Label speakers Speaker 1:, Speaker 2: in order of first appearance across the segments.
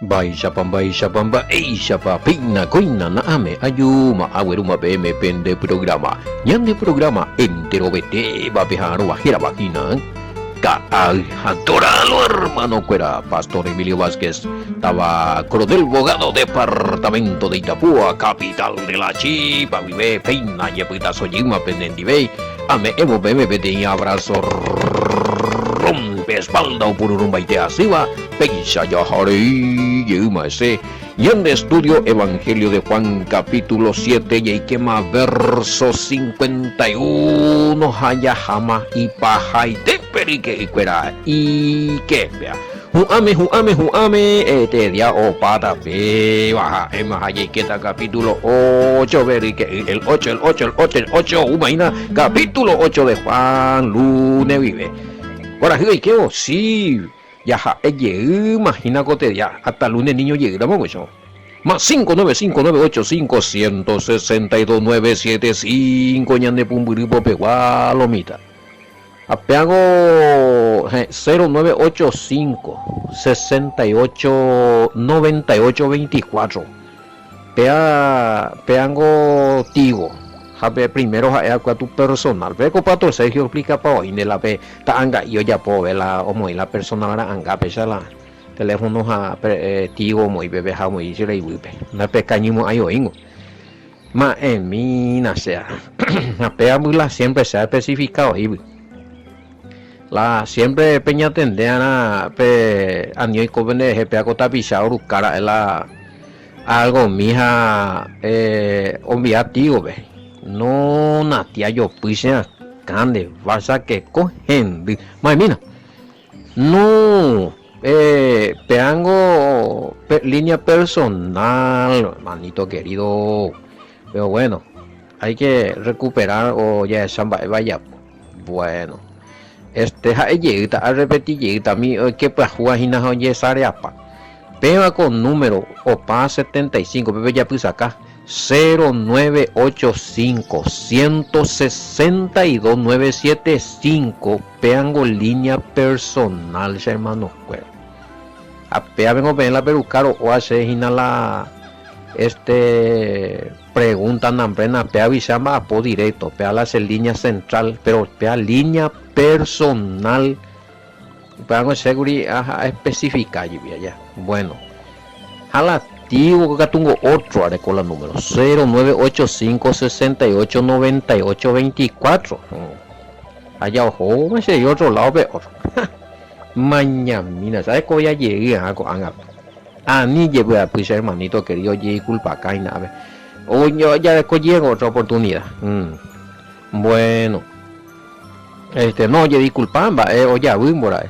Speaker 1: Mba'éichapa, mba'éichapa, mba'éichapa, péina kóina na'ãme ajúma aguerúma peẽme pende programa. Ñande programa enterovetéva peha'arõva hérava hína Ka'ay ha Toralo hermano-kuéra, Pastor Emilio Vázquez, táva Coronel Bogado, departamento de Itapúa, capital de la chipa guive, péina jepytaso jeýma penendive, ame'ẽvo peẽme peteĩ abrazo rompe espalda opururũmbaite asýva, Péicha jaharei jeýma hese ñande estudio Evangelio de Juan capítulo 7 jaikéma verso 51 ha jaháma ipahaitépe ryke'ykuéra iképea. Hu'ãme, hu'ãme, hu'ãme este día opáta péva ha'éma ha jaikéta capítulo 8 pe ryke'y, el 8, el 8, el 8, el 8 oúma hína capítulo 8 de Juan lunes guive. Kuarahy oikévo, sí. Jaha'e jeýma hína ko tedia, hasta lunes niño jeýramo guicho. Más 595 985 162 975 ñande pumbyry popegua lo mitã. Ha péago 0985 68 98 24. Péa péango Tigo ha pe primero ha'e akue tu personal. Pe ko Pastor Sergio oexplicapa oĩne la pe ta'anga'i ojapove la omoĩ la personal ra'anga péicha la teléfono ha Tigo omoĩ peve ha omoĩ che reiguýpe. Ndapekañymo'ãi oĩngo. Ma'ẽmína che ha péa la siempre che aespecifica oĩgui. La siempre peñatende arã pe ani oiko pende rehe péa ko tapicha oruka ra'e la algomi ha ombia tígope. No natia jopy che akã nde Barça keko hendy. Ma'ẽmína. No péango pe línea personal, hermanito querido. Pero bueno, hay que recuperar o jahecha mba'épa ajapo. Bueno, este ha'e jeýta, arrepeti jeýta mi oike pyahúva hína ha ojesareapa. Péva ko número opa 75 pe pejapysaka, 0985 162 975 péango línea personal che hermano-kuéra. Ha péva vengo peẽ la peruka ro'óva che hína la este Pregunta nambrena pe avisa mba'apo directo, pe a la che línea central, pero pe a línea personal, upévango che kuri aja especifica jepi aja. Bueno, ha la tigo katungo otro areko la número, 0985 68 98 24. Aja ohóma che otro lado pe otro. Mañamína, ¿sabes cómo ya llegué a ko'ág̃a? Ani jepy'apy che hermanito querido ojeikulpaka hína ápe. Ojareko jey otra oportunidad. Bueno. Este, no, ojedisculpa mba'e ojavy mbora'e.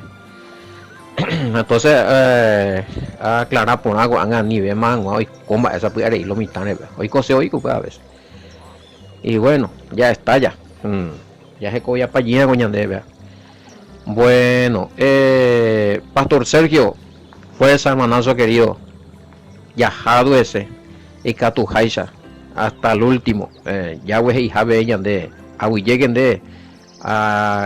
Speaker 1: Entonces, eh, aclara porã ko'ág̃a anivéma hag̃ua oiko mba'e sapy'arei lo mitã rehe. Oikose oiko upéva a veces. Y bueno, ya está ya. Ya hekoviapa jey ko ñandéve. Bueno, eh, Pastor Sergio, fuerza hermanazo querido. Jaha duese, ikatuháicha, hasta el último. Eh, Yahweh he'iha peve ñande, aguyjéke nde,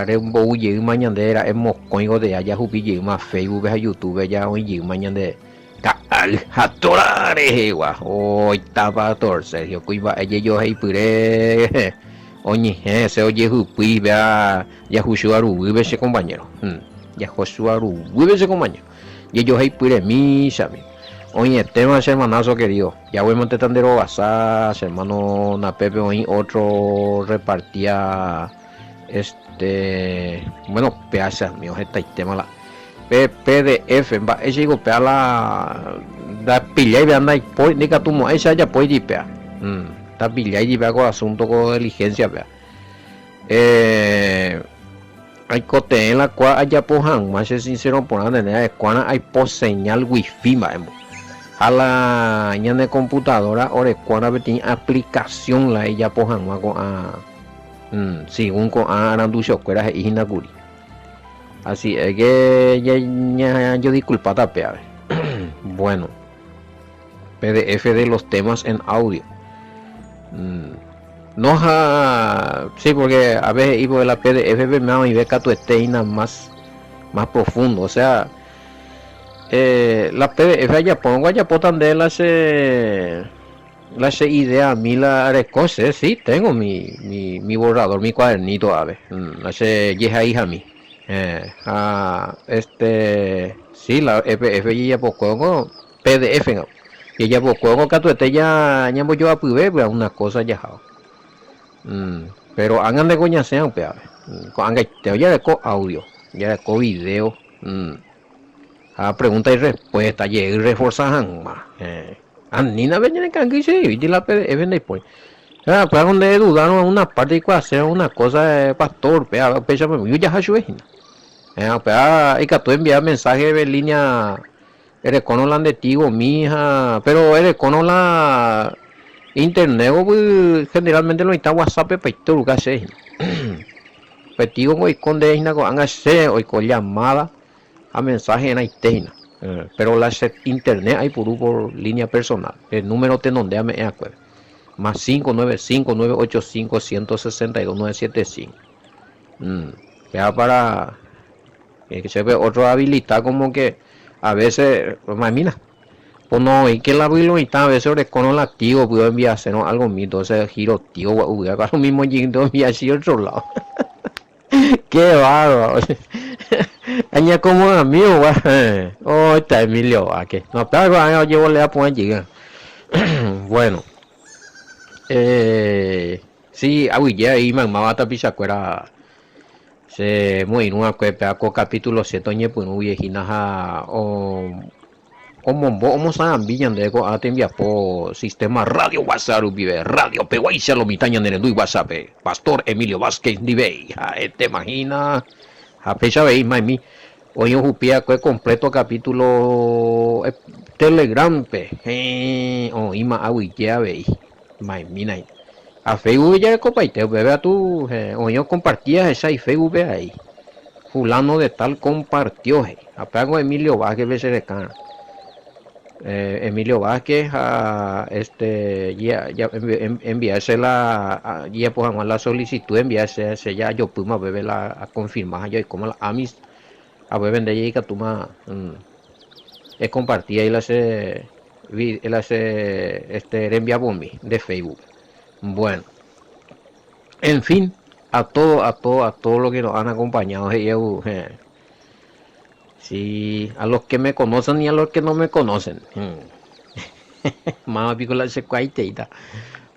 Speaker 1: rembo'u jeýma ñande ra'e mokõi gotya jahupi jeýma Facebook-pe ha YouTube-pe ja oĩ jeýma ñande ka'ay ha Torah rehegua. Oita Pastor Sergio kuimba'e jejoheipyre oñehẽ hese ojehypýi péa Jahushua ruguýpe che compañero. Jahushua ruguýpe che compañero. Jejoheipyremi chami. Oĩetéma che hermanazo querido. Jaguémante ta nde rovasa, che hermano napépe oĩ otro repartía este, bueno, péa che amigo hetaitéma la pe PDF mba'éicha péa la ndapillái péa ndaipói ndikatumo'ãi che ajapóiti péa. Ndapilláiti péa ko asunto ko diligencia péa. Eh, aikotevẽ la kua ajapo hag̃ua che sincero porã nde aekuárã aipo señal wifi mba'émo. Ha la ñane computadora orekuára peteĩ aplicación la ejapo hag̃ua ko'ã según ko'ã aranduchokuéra he'i hína kuri. Así es que jajodisculpáta péave. Bueno, PDF de los temas en audio. No ha, sí, porque a veces he'i la PDF pe me oĩve katuete hína más, más profundo, o sea, La PDF ajapórõ ajapóta nde la che la che ideami la areko che si tengo mi mi borrador mi cuadernito ave la che jehaihami ha este si la PDF jejapokuévo PDF jejapokuévo katuete ja ñambojoapyve una cosa jahávo. Péro ág̃a ndéko ñasẽ upévape. Ko'ag̃aite ojareko audio, ojareko video ha pregunta y respuesta jey reforza hag̃ua. Anína pe ñanekangy che he'íti la PDF ndaipóri. Ha upéva nde edudárõ una parte eikuaasérõ una cosa pastor péva upéicha ojaha chupe hína. Upéva ikatu envia mensaje pe línea Erekórõ la nde tigomi ha péro erekórõ la internet-guy generalmente loĩta whatsapp-pe paite oruka che hína. Pe tigo oiko nde hína ko'ág̃a che oiko llamada ha mensaje erãite hína. Péro la che internet aipuru por línea personal, pe número tenonde ame'ẽ va'ekue, más cinco nueve cinco nueve ocho cinco ciento sesenta y dos nueve siete cinco. Péva para Chéve otro habilita como que a veces, mamina, pono oĩ que la vyloitã a veces orekórõ la tío py'o enviasérõ algo mi, entonces giro tío gua'u vy'a lo mismo jeýnte oenvia chi otro lado. Qué bárbaro. Añacomodami ogua. Oita Emilio Vázquez. No, pero ko'ág̃a ojevolea porã jey. Bueno. Eh, sí, aguyje avei maymáva tapichakuéra Che moirũ va'ekue péva ko capítulo siete oñepyrũ guive hína ha omombo omosãambi ñandéve ko'ã tembiapo sistema radio WhatsApp rupive, radio peguáicha lo mitã ñanerendúi WhatsApp-pe, Pastor Emilio Vázquez ndivéi ha'etéma hína ha péicha avei maymi oĩ ohupi va'ekue completo capítulo Telegram-pe, héẽ oĩma aguyje avei. Maimína hína. Ha Facebook-pe jarekopaite upépe katu oĩ okomparti ahecha iféisbupe avei. Fulano de tal compartió he'i. Ha péva ko Emilio Vázquez-pe che rekã. Emilio Vázquez ha este envia che la jajapo hag̃ua la solicitud envia che che ja ajopýma upépe la akonfirma ha jaikóma la amis ha upépe nde ikatúma ekomparti ahí la che la che este rembiapomi nde Facebook. Bueno, en fin, a todo, a todo, a todo lo que nos han acompañado, he'i sí, a los que me conocen y a los que no me conocen. Máva piko la chekuaaiteíta.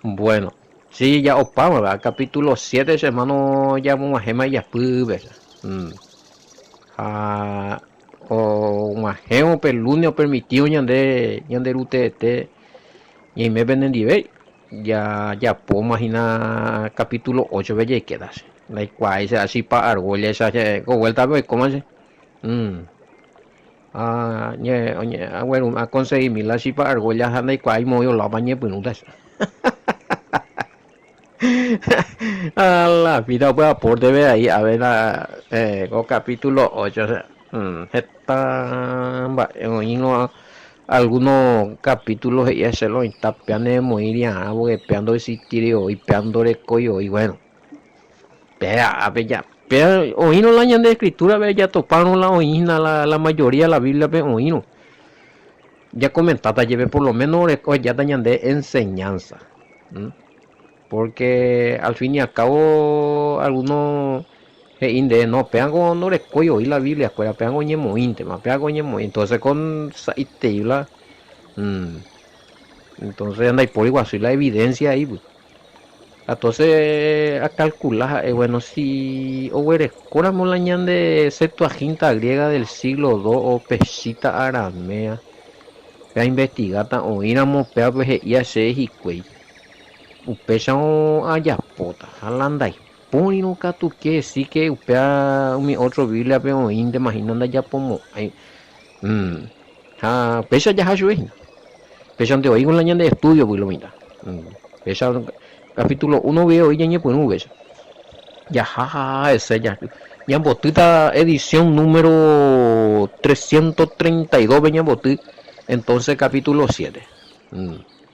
Speaker 1: Bueno, sí, ya opáma, ¿verdad? Capítulo 7, che hermano, ya mog̃uahẽma ijapýpe. Ha Og̃uahẽvo pe lúne opermitívo ñande ñande Ruteete ñaime penendive, jajapóma hína capítulo óchope jaikéta che. Ndaikuaái che achipa argóllaicha che ko vuéltape oikóma che. Ha agueru aconseguimi la chipa argólla ha ndaikuaái moõ olápa añepyrũta che. A la vida upe aporte-pe ahí a ver la ko capítulo 8 heta mba'e oĩrõ alguno capítulo he'i che lo oĩta péa nemoĩriarã porque péa ndoexistiri voi péa ndorekói voi bueno péa ápe ja péa oĩrõ la ñande escritura-pe jatopárõ la oĩ hína la mayoría la Biblia-pe oĩrõ Jakomentáta jepe por lo méno ohejáta ñande enseñánsa. Pórke al fin y al kávo algúno he'i nde, no, péango ndorekói voi la Bibliakuéra, péango oñemoĩntema, péango oñemoĩ. Entónse kon sa'itei la entónse ndaipóri guasúi la evidencia ahí py. Entonce akalkula ha'e, bueno, si oguerekóramo la ñande Septuaginta griega del siglo dos o Peshitta aramea, pe ainvestigáta oĩramo pévape he'íva chéve hikuái, upéicharõ ajapóta. Ha la ndaipórirõ katu quiere decir que upéva umi ótro Bíbliape oĩntema hína ndajapomo'ãi. Ha péicha jaha chupe hína. Péichante oĩ con la ñande estudio py lo mitã. Péicha capítulo uno guive oĩ ñañepyrũ upéicha. Jaha ha hese ja ñambotýta edición número 332 pe ñamboty entonces capítulo 7.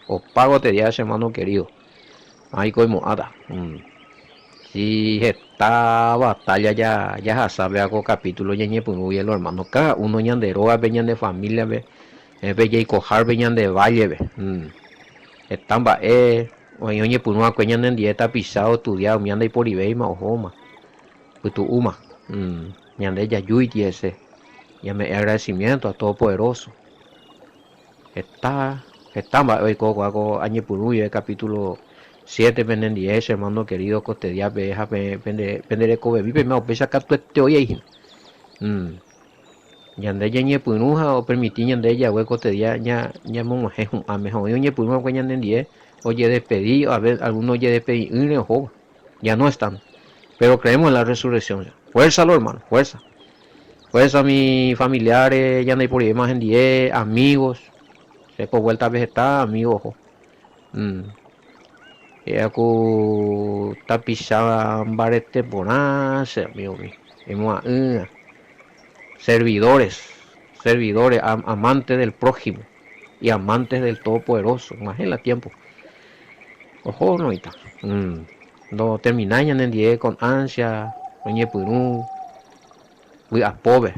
Speaker 1: Opa gueteria che hermano querido. Aiko imo'ãta. Si heta batalla jahasa péva ko capítulo ñañepyrũ guive lo hermano, cada uno ñande rógape, ñande familia-pe, pe jaikohápe ñande valle-pe. Heta mba'e oĩ oñepyrũ va'ekue ñanendie tapicha oestudia umi ndaiporivéima ohóma, pytu'úma. Ñande jajúiti hese, ñame'ẽ agradecimiento a Todopoderoso. Heta, heta mba'e oiko kóva ko añepyrũ guive capítulo siete penendie che hermano querido kostedia peẽ ha peẽ pende pende rekovemi peime upéicha katuete oĩ hína. Ñande ñañepyrũ ha opermiti ñande jave kostedia ña ñamog̃uahẽ hu'ãme ha oĩ oñepyrũ va'ekue ñanendie ojedespedi a ver alguno ojedespedi'ỹre ohóva. Ya no están. Pero creemos en la resurrección. Fuerza lo hermano, fuerza. Fuerza mi familiares, ñandeiporivéma hendie, amigos. Che ko vuelta-pe heta amigo oho. Héra ku tapicha mbarete porã che amigo-mi, emo'ã'ỹva. Servidores, servidores, amantes del prójimo y amantes del Todopoderoso. Og̃uahẽ la tiempo. Oho noĩta. Ndoterminái ñanendie con ansia, oñepyrũ vy'apópe.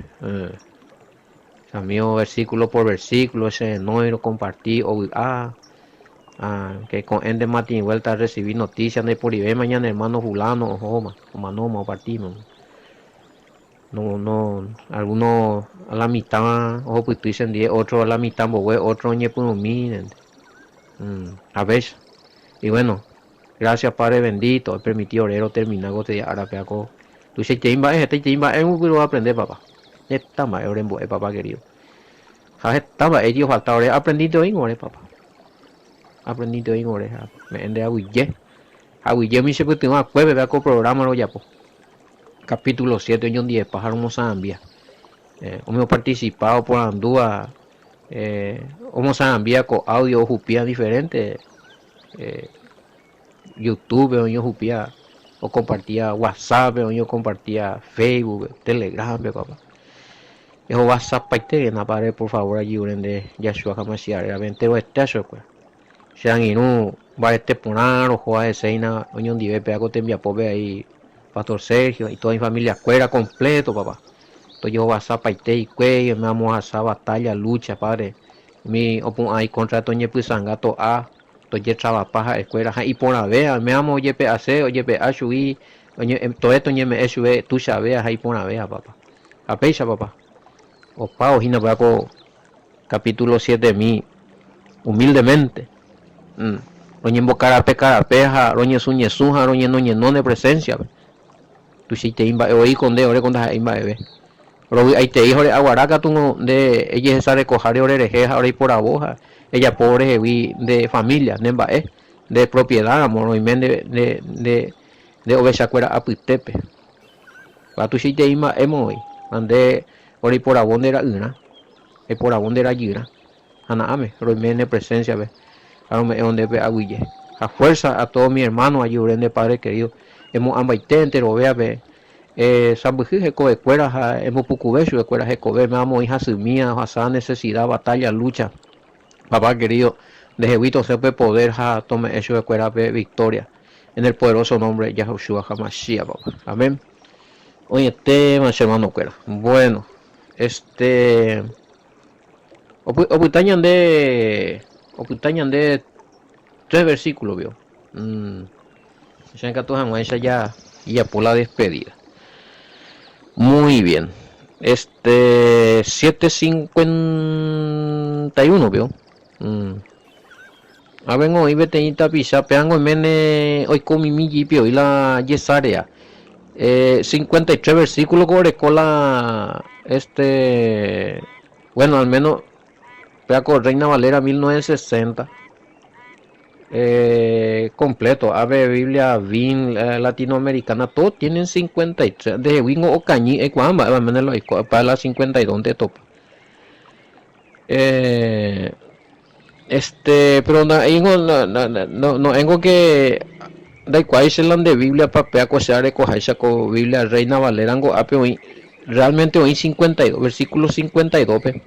Speaker 1: Amigo versículo por versículo che renói rokomparti ovy'a. Que ko'ẽnte matĩ vuelta arrecibi noticia ndaiporivéima ñane hermano fulano ohóma, omanóma, opartíma. No, no, alguno a la mitad ohupyty chendie, otro a la mitad mbogue, otro oñepyrũmi. A veces. Y bueno, Gracias Padre bendito, epermiti ore rotermina ko tedia árape ha ko tuichaitei mba'e, hetaitei mba'e rupi roaprende papá. Heta mba'e orembo'e papá querido. Ha heta mba'e ji ofalta ore aprendinte oĩngo ore papá. Aprendinte oĩngo ore ha me'ẽ nde aguyje. Ha aguyje umi che pytyvõ akuépe péva ko programa rojapo. Capítulo 7 oñondivepa ha romosãambia. Eh, umi oparticipa oporandúva eh, omosãambia ko audio ohupía diferente Youtube oĩ ohupía okompartía WhatsApp-pe oĩ okompartía Facebook-pe, Telegram-pe papá. Ehovasapaitékena Padre por favor ajyure nde Yahshua Hamashiach rérape enteroete chupekuéra. Che angirũ mbarete porã rohóva hese hína oñondive péva ko tembiapópe aĩ Pastor Sergio y toda ifamiliakuéra completo papá. Tojehovasapaite hikuái oime amohasa batalla, lucha Padre. Umi opu'ã ikóntra toñepysanga to'a, tojetravapa ha'ekuéra ha iporãve, oiméramo ojepe'ase, ojepe'a chugui, toe toñeme'ẽ chupe tuichavéva ha iporãvéva, papa. Ha péicha, papa, opávo hína upéva ko capítulo sietemi humildemente, roñembokarape karape ha roñesũ ñesũ ha roñeno ñeno ne presencia-pe. Tuichaitei mba'e voi ko nde ore ko ndaha'éi mba'eve. Rovy'aitei ha ore aguara katu nde ejehesarekoháre orerehe ha oreiporavo ha ejapo orehegui nde familia, nde mba'e, nde propiedad ramo roime nde nde nde ovechakuéra apytépe. Ha tuichaitei mba'émo voi, ha nde oreiporavo nde ra'yrã, eiporavo nde rajyrã. Ha na'áme, roime ne presencia-pe ha rome'ẽvo ndéve aguyje. Ha fuerza a todos mi hermano ajerure nde Padre querido, emo'ãmbaite enterovéape esãmbyhy hekovekuéra ha embopukuve chupekuéra hekove, mávamo oĩ hasymía, ohasa necesidad, batalla, lucha. Papá querido, ndehegui tosẽ upe poder ha tome'ẽ chupekuéra pe victoria. En el poderoso nombre de Yahushua HaMashiach, papá. Amén. Oĩetéma che hermano-kuéra. Bueno, este... Opyta ñande opyta ñande tres versículo vio. Mm. Che katu hag̃uáicha ja japo la despedida. Muy bien. Este 7:51 vio. Mm. Avengo oĩ peteĩ tapicha péango oiméne oiko mimi jípe oĩ la jesarea. Eh, 53 versículo ko oreko la este bueno al menos péa ko Reina Valera 1960 eh, completo ave Biblia Vin eh, latinoamericana todos tienen 53 ndehegui okañy eikuaa mba'éva oiméne la oiko pa la 52 nde topa Eh, este, pero nda'éingo, no'éngo que ndaikuaái che la nde Biblia pa péa ko che arekoháicha ko Biblia Reina Valera ngo ápe oĩ, realmente oĩ 52, versículo 52 pe.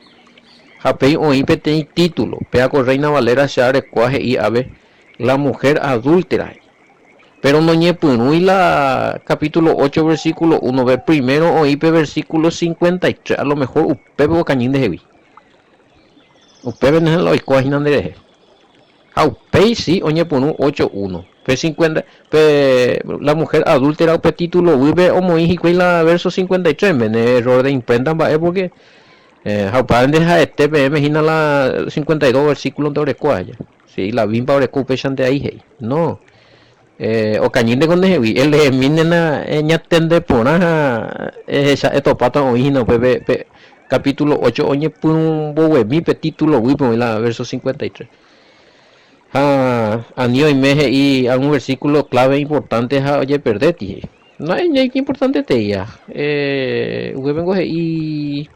Speaker 1: Ha péi oĩ peteĩ título, péa ko Reina Valera che arekóa he'i ave, La mujer adúltera. Péro noñepyrũi la capítulo 8 versículo 1-pe, primero oĩ pe versículo 53, a lo mejor upépe okañy ndehegui. Upépe la oikóva hína nderehe. Ha upéi si oñepyrũ 8, 1. Pe 50, pe la mujer adúltera upe título guýpe omoĩ hikuái la verso 53, mene error de imprenta mba'e porque ha upéva nde ha'ete peẽme hína la 52 versículo-nte orekóva aja. Si la Biblia oreko upéichante ai he'i. No. Okañýnte ko ndehegui. Eleemínena eñatende porã ha ehecha etopáta oĩ hína upépe pe capítulo 8 oñepyrũ mbovyemi pe título guýpe oĩ la verso 53. Ha ani oime he'i algún versículo clave importante ha ojeperdéti he'i. No importanteteia. Upépengo he'i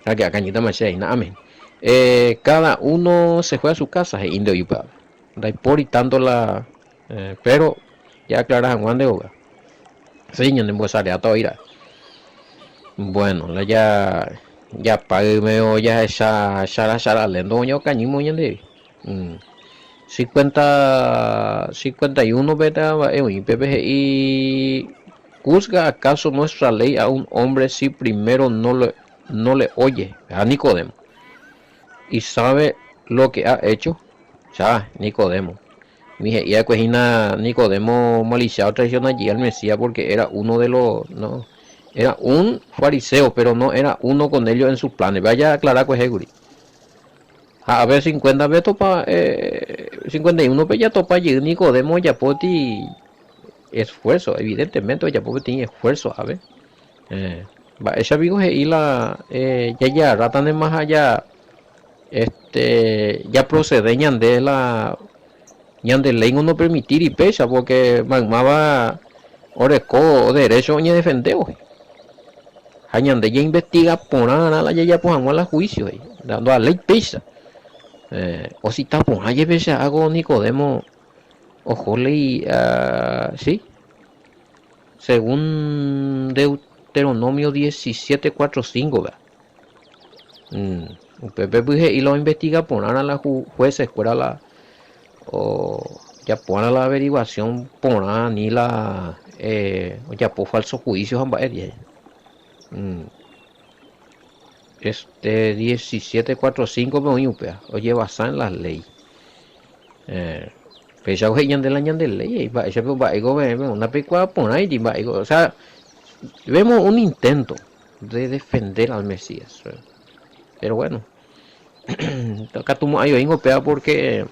Speaker 1: Ha que akañýtama che aína. Amén. Cada uno se fue a su casa, he'i nde ojupe ápe. Ndaipóri tanto la pero ja aclara hag̃ua nde óga. Sí, ñane mbosareáta oĩ ra'e. Bueno, la ja japáy medio jahecha chara chara lénto oñeokañýma ñandéve. Cincuenta, 51 pe térã mba'e oĩ pépe he'i Juzga acaso nuestra ley a un hombre si primero no le, no le oye? Ha Nicodemo. Y sabe lo que ha hecho? Cha, Nicodemo. Mi he'i va'ekue hína Nicodemo malicia otraiciona jey al Mesías porque era uno de los, no, era un fariseo, pero no era uno con ellos en sus planes. Vaya aclara kuehe kuri. Ha ave 50 pe topa, 51 pe jatopa jey Nicodemo ojapóti esfuerzo, evidentemente ojapo peteĩ esfuerzo ave. Mba'éicha piko he'i la jajearrátantema ha ja este japrocede ñande la ñande léingo nopermitíri péicha porque maymáva oreko derecho oñedefendévo. Ha ñande jainvestiga porãrã la jajapo hag̃ua la juicio he'i, ndovaléi péicha. Osita porã jepe che hago Nicodemo oho léi sí. Según Deuteronomio 17, 4, 5 pe. Upépe py he'i la oinvestiga porãrã la jueces kuéra la ojaporã la averiguación porã ani la ojapo falso juicio ha mba'e jehe. Este 17, 4, 5 pe oĩ upéva, ojevasa en la ley. Péicha he'i ñande la ñande léi, mba'éichapa mba'éiko peẽme ndapeikuaa porãiti mba'éiko, o sea, vemos un intento de defender al Mesías, pero bueno, katumo'ãi oĩngo péva porque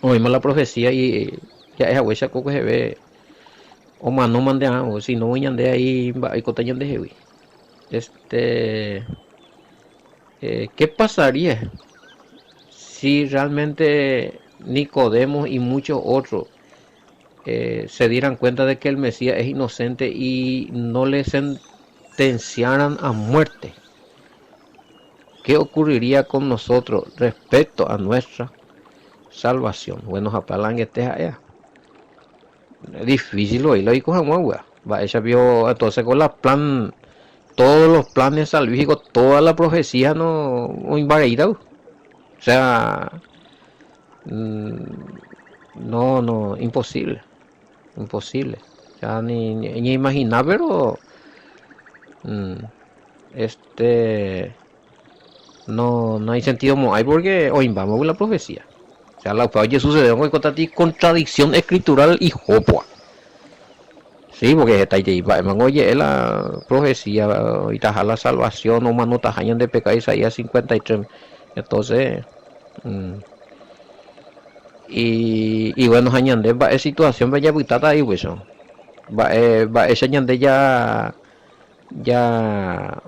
Speaker 1: oĩma la profecía y ja'e haguéicha ko kueheve omano mante arã, si no ñande ahí mba'e oikóta ñandehegui. Este, ¿qué pasaría si realmente Nicodemo y muchos otros se dieran cuenta de que el Mesías es inocente y no le sentenciaran a muerte? ¿Qué ocurriría con nosotros respecto a nuestra salvación? Bueno, ha la angete ha'éva. Difícil oĩ la oiko hag̃ua upéva. Mba'éicha pio entonces con la plan, todos los planes salvíficos, toda la profecía no oĩmbareíta. O sea, no, no, imposible, imposible. O sea, ni, ni, ni imaginar, pero este no, no hay sentido mo'ãi porque oĩmbáma la profecía. O sea, la upéva ojesucede oikóta contradicción escritural ihópua. Sí, porque hetaiterei mba'émango oje'e la profecía oĩtaha la salvación omanotaha ñande pecado Isaías 53. Entonces, y, y bueno, ha ñande mba'e situación-pe japytáta ahí upéicha. Mba'e, mba'éicha ñande ja, ja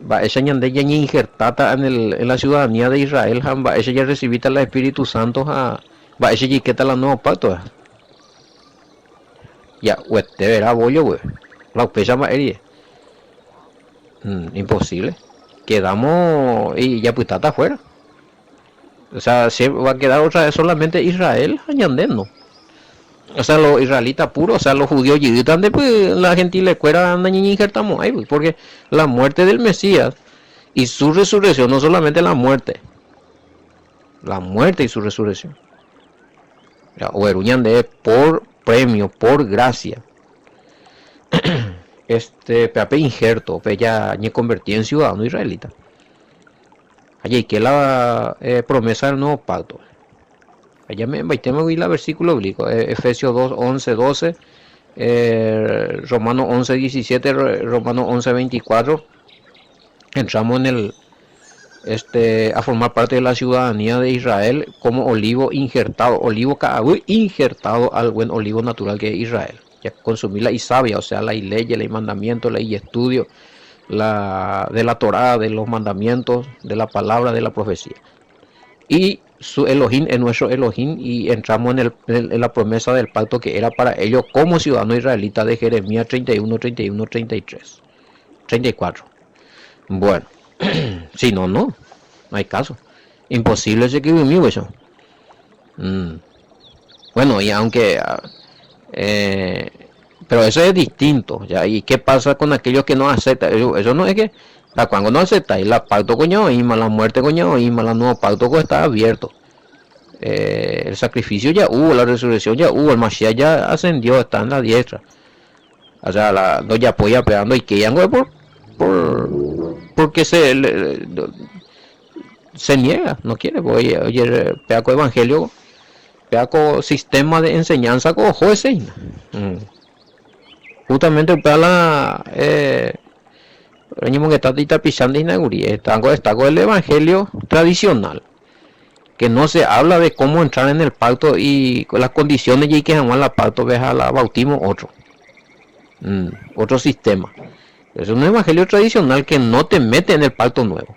Speaker 1: mba'éicha ñande ñañeinjertáta en el, en la ciudadanía de Israel ha mba'éicha jarrecibíta la Espíritu Santo ha mba'éicha jaikéta la nuevo pacto. Ja'uete verá bollo pues. La upéicha mba'e rire. Imposible. Quedamos y japytáta afuera. O sea, se va a quedar otra vez solamente Israel ha ñande no. O sea, los israelitas puros, o sea, los judíos jyýtante pues la gentilekuéra nañeñeinjertamo'ãi pues, porque la muerte del Mesías y su resurrección, no solamente la muerte, la muerte y su resurrección. Ogueru ñande por premio, por gracia. Este, péape injerto, pe ya ñeconverti en ciudadano israelita. Ha jaike la eh, promesa del nuevo pacto. Allá me mbaitégui la versículo bíblico, eh, Efesios 2, 11, 12, eh, Romanos 11, 17, Romanos 11, 24. Entramos en el este, a formar parte de la ciudadanía de Israel como olivo injertado, olivo ka'aguy injertado al buen olivo natural que es Israel. Ya consumir la isabia, o sea, la ley, el mandamiento, la y estudio la, de la Torá, de los mandamientos, de la palabra, de la profecía. Y su Elohim es nuestro Elohim y entramos en, el, en la promesa del pacto que era para ellos como ciudadano israelita de Jeremías 31, 31, 33, 34. Bueno, si no, no, no hay caso. Imposible ese que eso. Mm. Bueno, y aunque... Ah, eh, pero eso es distinto, ¿ya? ¿Y qué pasa con aquellos que no aceptan? Eso, eso no es que... La cuando no acepta, y la pacto coño y la muerte coño y la nuevo pacto está abierto. Eh, el sacrificio ya hubo, la resurrección ya hubo, el Mashiach ya ascendió, está en la diestra. O sea, la, no ya apoya pegando y que ya por, por porque se le, se niega, no quiere, oye, oye, peaco evangelio, peaco sistema de enseñanza cojo ese. Mm. Justamente pea la eh, está, está con el evangelio tradicional que no se habla de cómo entrar en el pacto y con las condiciones y que jamás la pacto veja la bautismo otro mm, otro sistema es un evangelio tradicional que no te mete en el pacto nuevo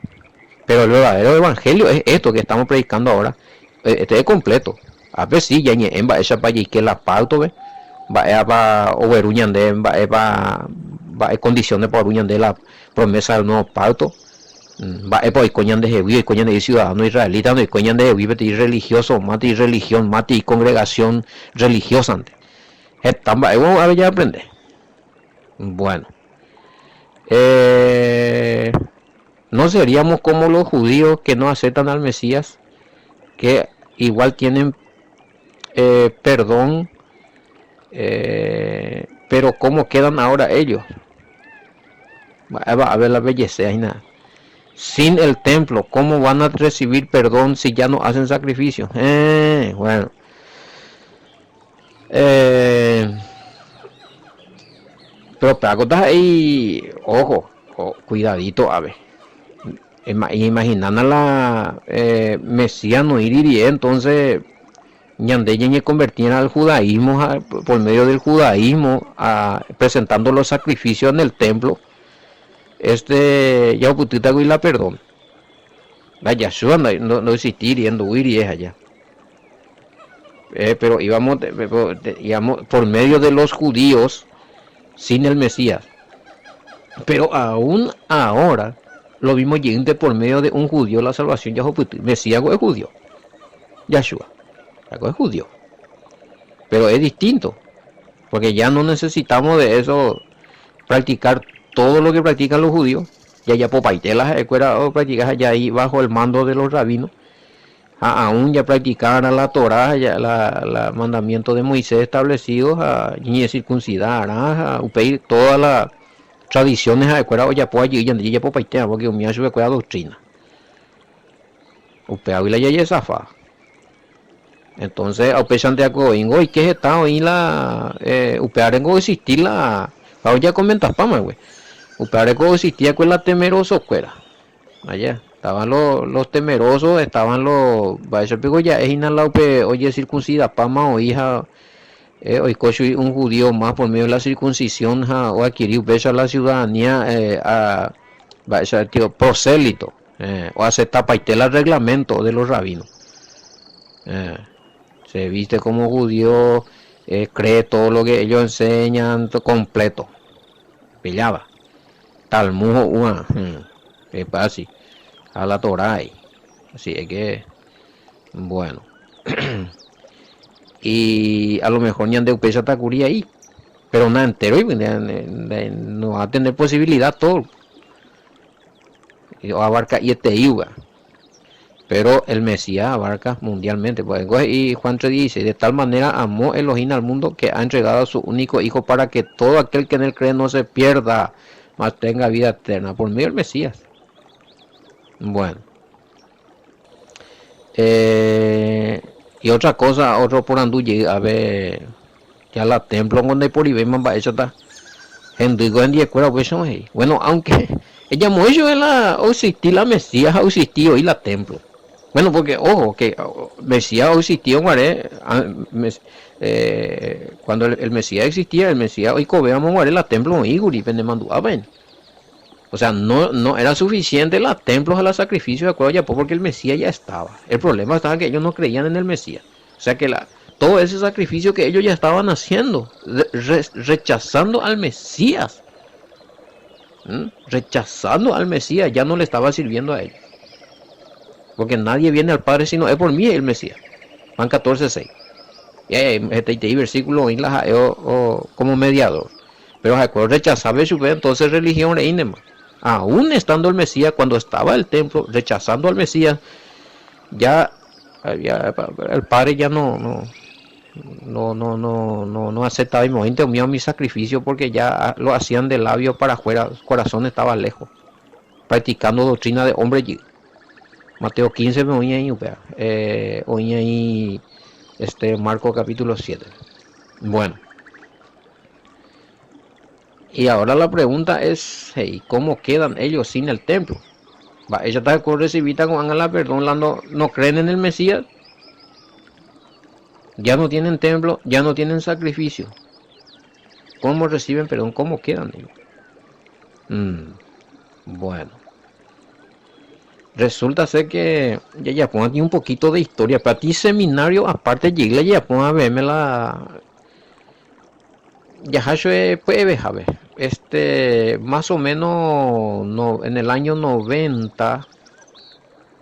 Speaker 1: pero el verdadero evangelio es esto que estamos predicando ahora este es completo a ver si ya ñe'ẽ mba'éichapa jaike la pacto-pe mba'épa ogueru ñande mba'épa mba'e condiciones-pa ogueru ñande la promesa del nuevo pacto mba'épa oiko ñandehegui oiko ñandehegui ciudadano israelita ndoikói ñandehegui peteĩ religioso mati religión mati congregación religiosa-nte heta mba'e ave jaaprende bueno eh, no seríamos como los judíos que no aceptan al Mesías que igual tienen eh, perdón eh, pero cómo quedan ahora ellos va a ver la belleza y nada sin el templo, ¿cómo van a recibir perdón si ya no hacen sacrificio? Eh, bueno. Eh, pero pero ahí, ojo, cuidadito, a ver. Imaginando la eh, Mesías no iría, entonces ñande ñe convertir al judaísmo por medio del judaísmo a, presentando los sacrificios en el templo este ya putita la perdón la Yahshua no, no, no existiría no iría allá eh, pero íbamos, íbamos por medio de los judíos sin el Mesías pero aún ahora lo mismo yente por medio de un judío la salvación ya Mesías es judío Yahshua es judío pero es distinto porque ya no necesitamos de eso practicar todo lo que practican los judíos ya ya popaitelas escuela practicar ya ahí bajo el mando de los rabinos aún ya practicar la Torah ya la, la mandamiento de Moisés establecidos a ni circuncidar a todas las tradiciones a escuela ya puedo allí ya ya popaitea porque umi escuela doctrina upéva la ya zafa entonces upéichante ingo y que está hoy la eh, upéva existir la ya comentapáma güey upéva existía con la temeroso escuela allá estaban los, los temerosos estaban los va ya es upe oye circuncida pama o hija eh, un judío más por medio de la circuncisión ja, o adquirir upéicha la ciudadanía eh, a tío, prosélito eh, o acepta el reglamento de los rabinos eh, se viste como judío eh, cree todo lo que ellos enseñan completo pillaba Talmud una hmm, así a la Torah así es que bueno y a lo mejor ñande upéicha takuri ahí pero nada entero y no va a tener posibilidad todo y abarca y este iba. Pero el Mesías abarca mundialmente. Pues he'i Juan 3:16, De tal manera amó Elohim al mundo que ha entregado a su único Hijo para que todo aquel que en él cree no se pierda, mas tenga vida eterna. Por medio del Mesías. Bueno. Eh, y otra cosa, otro porandu jey ave, ya la templo ngo ndaiporivéima mba'éichata hendýko hendiekuéra upéicha he'i. Bueno, aunque ejamoĩ chupe la oexisti la Mesías ha oexisti oĩ la templo. Bueno, porque ojo, que Mesías oexistírõ guare, eh, cuando el Mesías existía, el Mesías oikovévamo guare la templo oĩkuri penemandu'ápa hína. O sea, no, no era suficiente la templo ha la sacrificio de acuerdo ojapo porque el Mesías ya estaba. El problema estaba que ellos no creían en el Mesías. O sea que la, todo ese sacrificio que ellos ya estaban haciendo, rechazando al Mesías, rechazando al Mesías, ya no le estaba sirviendo a ellos. Porque nadie viene al Padre sino es por mí el Mesías. Juan 14, 6. Y versículo oĩ la ha'e como mediador. Pero ha'ekuéra orrechasave chupe, entonces religión reínema. Aún estando el Mesías, cuando estaba el templo, rechazando al Mesías, ya, ya el Padre ya no, no, no, no, no, no, no aceptaba y mointe mío mi sacrificio porque ya lo hacían de labio para afuera, su corazón estaba lejos, practicando doctrina de hombre. Mateo 15 me oí ahí, oí ahí este Marco capítulo 7. Bueno. Y ahora la pregunta es, hey, ¿cómo quedan ellos sin el templo? Va, ella está con recibida con la perdón, la no, no creen en el Mesías. Ya no tienen templo, ya no tienen sacrificio. ¿Cómo reciben perdón? ¿Cómo quedan ellos? Bueno. Resulta ser que ya ya pongo aquí un poquito de historia. Para ti seminario aparte llegué ya pongo a verme la ya puede ver este más o menos no, en el año 90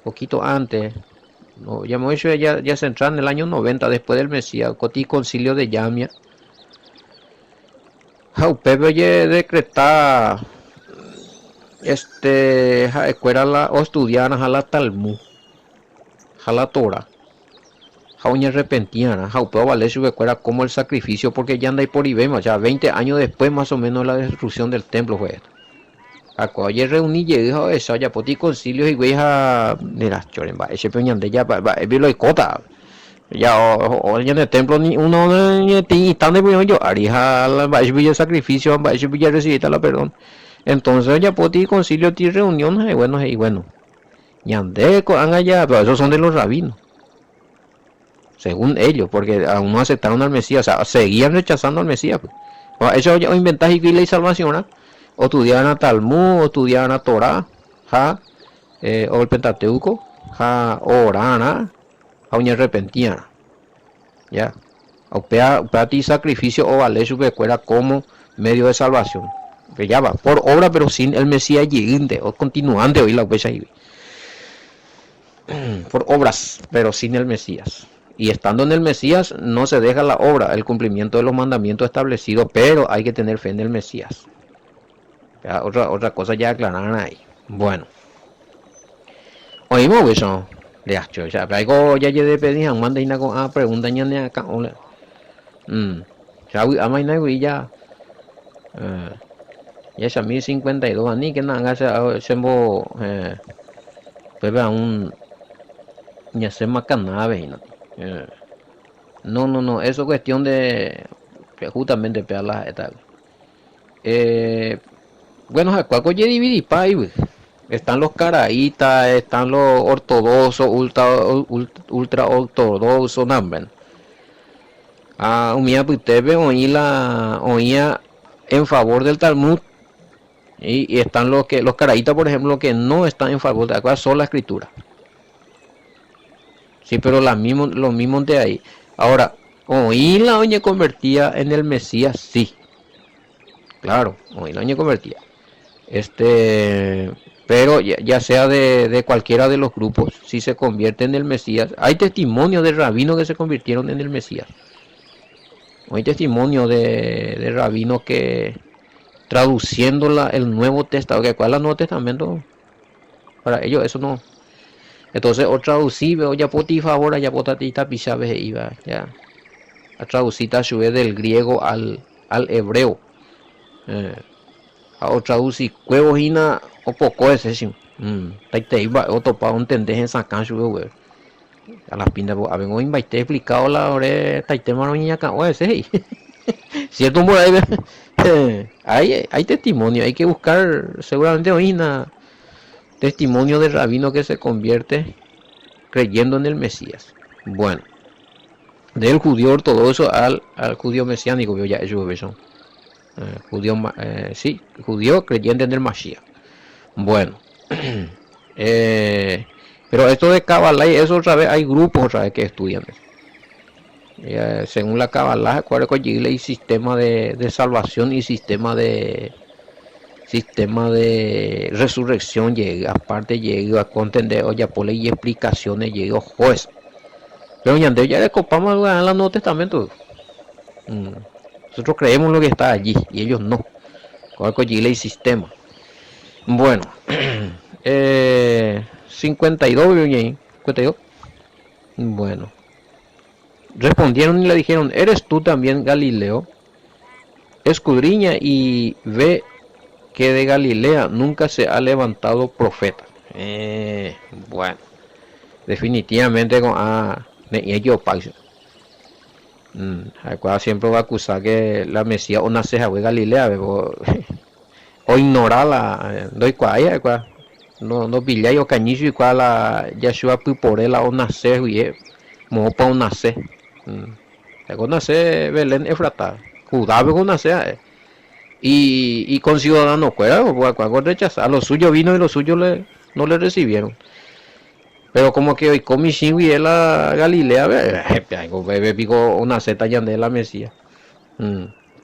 Speaker 1: poquito antes no, ya me ya, ya se entraba en el año 90 después del Mesías coti concilio de Yamia ha upépe ojedecreta este ha'ekuéra la oestudiarã la Talmud ha la Torá ha oñearrepentiarã ha upe ovale chupekuéra como el sacrificio porque ya ndaiporivéima, o sea, 20 años después más o menos de la destrucción del templo fue esto. Ha kóva ojerreuni jey ha ohecha ojapóta iconcilio hikuái ha nera chore mba'e chepe oñande ja mba'épe lo oikóta. Ja o ñande templo ni uno ñetĩ ita ndaipói ojo'ári ha mba'e chupe sacrificio ha mba'e chupe jarrecibíta la perdón. Entonces ojapóta iconcilio ti reunión ha bueno he'i bueno ñande ko'ág̃a ja pero esos son de los rabinos. Según ellos, porque aún no aceptaron al Mesías, o sea, seguían rechazando al Mesías. Pues. Ellos inventaron y la salvación, o estudiaban a Talmud, o estudiaban a Torah, ja, o el Pentateuco, ja, orarã, ha oñearrepentíarã. Ya. Upéva, upéva ti sacrificio ovale chupekuéra como medio de salvación. Que ya va, por obra, pero sin el Mesías jeýnte, o continuante hoy la upéicha Por obras, pero sin el Mesías. Y estando en el Mesías no se deja la obra, el cumplimiento de los mandamientos establecidos, pero hay que tener fe en el Mesías. Ya, otra, otra cosa ya aclararon ahí. Bueno. Oímos eso. De hecho, ya, algo ya llegué pedir manda ina con ah pregunta ñane acá. Hola. Ya ama ina ya. Eh, ya esa 1052 ani que nanga se sembo eh pues aún ya se macanave eh. No, no, no, eso es cuestión de justamente pegar la esta. Bueno, cuál dividí Están los caraítas, están los ortodoxos, ultra, ultra ortodoxos, no, Ah, umi apytépe oĩ la oĩa en favor del Talmud y están los que los caraítas, por ejemplo, que no están en favor de la sola escritura. Sí, pero la mismo, lo mismo de ahí. Ahora, oĩ la oñeconvertía en el Mesías, sí. Claro, oĩ la oñeconvertía. Este, pero ya, sea de, de, cualquiera de los grupos, si se convierte en el Mesías, hay testimonio de rabinos que se convirtieron en el Mesías. Hay testimonio de, de rabinos que traduciendo la, el Nuevo Testamento, ¿cuál es el Nuevo Testamento? Para ellos eso no. Entonces otraducípe ojapóta ifavor ajapóta tapichápe he'íva ya atraducíta chupe del griego al al hebreo. Ha otraducikuévo hína opoko hese che. Taitei mba'e otopa ontende hesakã chupe upépe. A las pintas ko'ápe oĩmbaite explicado la ore taitémarõ oñeñakã'o hese he'i. Cierto mborayhu hay, hay testimonio, hay que buscar, seguramente oĩ hína testimonio de rabino que se convierte creyendo en el Mesías. Bueno, del judío ortodoxo al, al judío mesiánico, ja'e chupe péicha. Judío, sí, judío creyente en el Mashiach. Bueno, pero esto de Kabbalah y eso otra vez hay grupos otra vez que estudian eso. Según la Kabbalah, hay sistema de, de salvación y sistema de sistema de resurrección llega, aparte llega a contender o ya por y explicaciones llega juez. Pero ñande ya le copamos en el Nuevo Testamento. Nosotros creemos lo que está allí y ellos no. Con el sistema. Bueno, 52, 52. Bueno. Respondieron y le dijeron, ¿eres tú también Galileo? Escudriña y ve que de Galilea nunca se ha levantado profeta. Bueno, definitivamente con a siempre va a acusar que la Mesías o nace de Galilea, o ignorar la ndoikuaái no no pillái okañy chuikuaa la Yahshua pypore la onase guie moõpa onase onase Belén Efrata Judápe onase ha'e y y conciudadano kuéra rechazar a lo suyo vino y lo suyo le no le recibieron pero como que oiko michĩ guie la Galilea pe piko onaseta ñande la Mesías.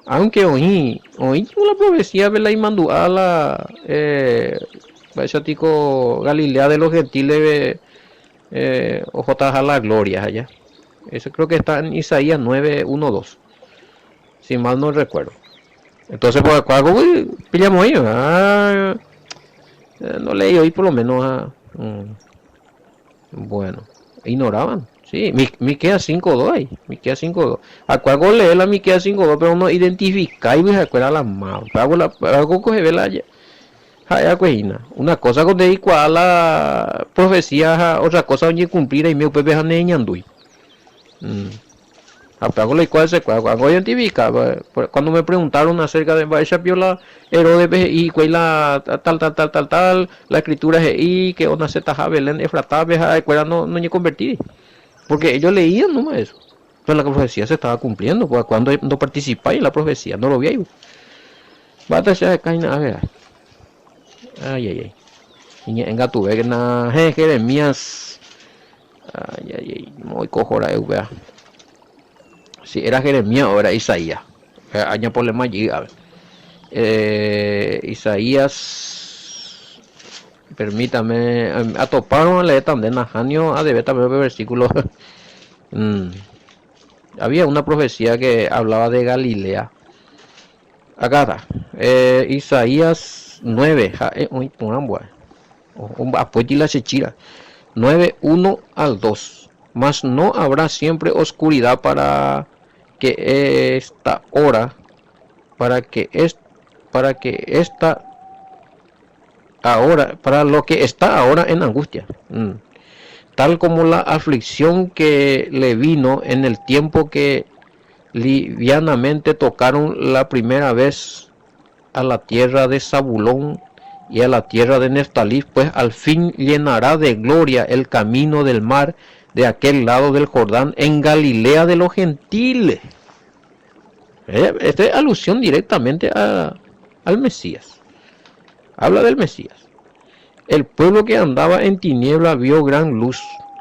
Speaker 1: Aunque oĩ oĩ la profecía la imandu'a la mba'éicha Galilea de los gentiles ohotaha la gloria allá. Eso creo que está en Isaías 9, 1, 2. Si mal no recuerdo. Entonces, pues, algo pillamos ahí. Ah, no leí hoy por lo menos. Ah, Bueno, ignoraban. Sí, Miqueas 5.2 ahí. Miqueas 5.2. Acuerdo leer la Miqueas 5.2, pero no identifica y me acuerda la mano. Hago la hago coge la Una cosa con a la profecía, otra cosa oye cumplir y me upepe jane ñandui. Hago identifica. Cuando me preguntaron acerca de esa piola Herodes y la tal tal tal tal tal, la escritura y que ona zeta Belén Efratá no no convertí. Porque ellos leían nomás eso. Pero la profecía se estaba cumpliendo, pues cuando no participáis en la profecía, no lo vi ahí. Bata ya a ver. Ay, ay, ay. Iñe'ẽnga tuve na Jeremías. Ay, ay, ay. Muy cojora vea. Si era Jeremías o era Isaías. Aña problema allí, a ver. Isaías. Permítame. Atoparon a leer también a Janio a debe también versículo. Había una profecía que hablaba de Galilea. Acá está. Isaías 9. La 9, 1 al 2. Mas no habrá siempre oscuridad para que esta hora, para que es, para que esta ahora, para lo que está ahora en angustia. Tal como la aflicción que le vino en el tiempo que livianamente tocaron la primera vez a la tierra de Zabulón y a la tierra de Neftalí, pues al fin llenará de gloria el camino del mar de aquel lado del Jordán en Galilea de los gentiles. Esta es alusión directamente al Mesías. Habla del Mesías. El pueblo que andaba en tiniebla vio gran luz.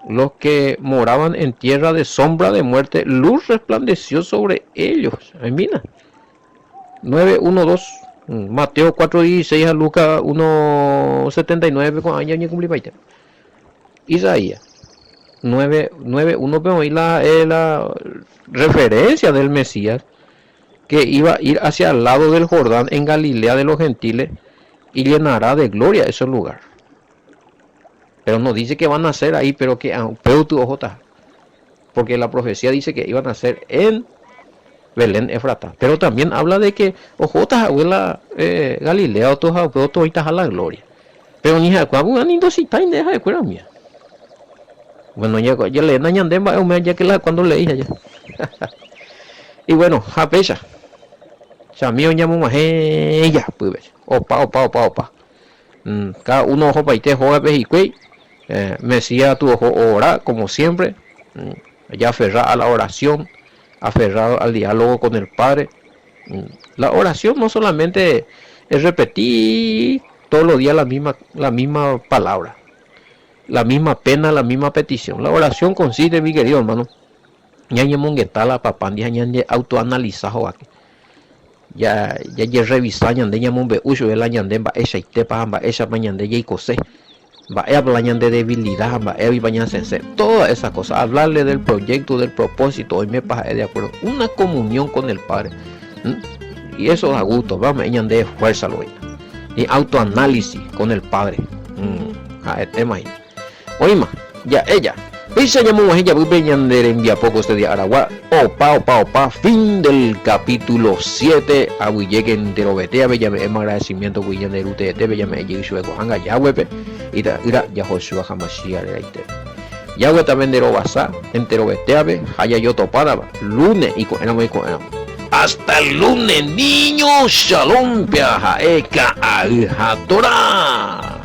Speaker 1: Los que moraban en tierra de sombra de muerte, luz resplandeció sobre ellos. Mira. 9, 1, 2. Mateo 4, 16 a Lucas 1, 79 con año cumplí Isaías 9, 9, 1, pero ahí la referencia del Mesías que iba a ir hacia el lado del Jordán en Galilea de los gentiles y llenará de gloria ese lugar. Pero no dice que van a nacer ahí, pero que upéuty ohóta. Porque la profecía dice que iban a nacer en Belén Efratá. Pero también habla de que ohóta hague la eh, Galilea otoha upe otoĩtaha la gloria. Pero ni ha'ekuéra vy'a ni ndositái nde ha'ekuéra umía. Bueno, ya, ya leéna ñande mba'e umía ya que la cuando leí allá. y bueno, ha péicha. Chamío ñamog̃uahẽ ijapýpe. Opa, opa, opa, opa. Mm, cada uno ohopaite hógape hikuái. Eh, Mesías tu oho ora, como siempre. Mm, ya aferra a la oración, aferrado al diálogo con el Padre. Mm, la oración no solamente es repetir todos los días la misma, la misma palabra, la misma pena, la misma petición. La oración consiste, mi querido hermano, Ñañemongeta la papándi ha ñande autoanalisa hovake. Jajerrevisa ñande ñamombe'u chupe la ñande mba'eichaitépa ha mba'éichapa ñande jaikose, mba'épa la ñande debilida ha mba'éguipa ñasẽse. Toda esa cosa, hablarle del proyecto, del propósito, oimépa ha'e de acuerdo. Una comunión con el Padre. Y eso da gusto, va ome'ẽ ñande fuerza lo hína. Y autoanálisis con el Padre. Ha'etéma hína. Oĩma, ja'e ja. Péicha ñamog̃uahẽ javýpe ñande rembiapo ko este día aragua, opa, opa, opa, fin del capítulo siete, aguyjéke enterovete ave jame'ẽma agradecimiento kuri ñande Ru teetépe jame'ẽ jey chupe ko'ág̃a Yahweh-pe, ita'ýra Yahoshua HaMashiach reraitépe. Yahweh tapenderovasa enterovete ave ha jajotopátava lune iko'ẽramo iko'ẽramo. Hasta el lunes niño, shalom pea ha'e ka'ay ha Torah.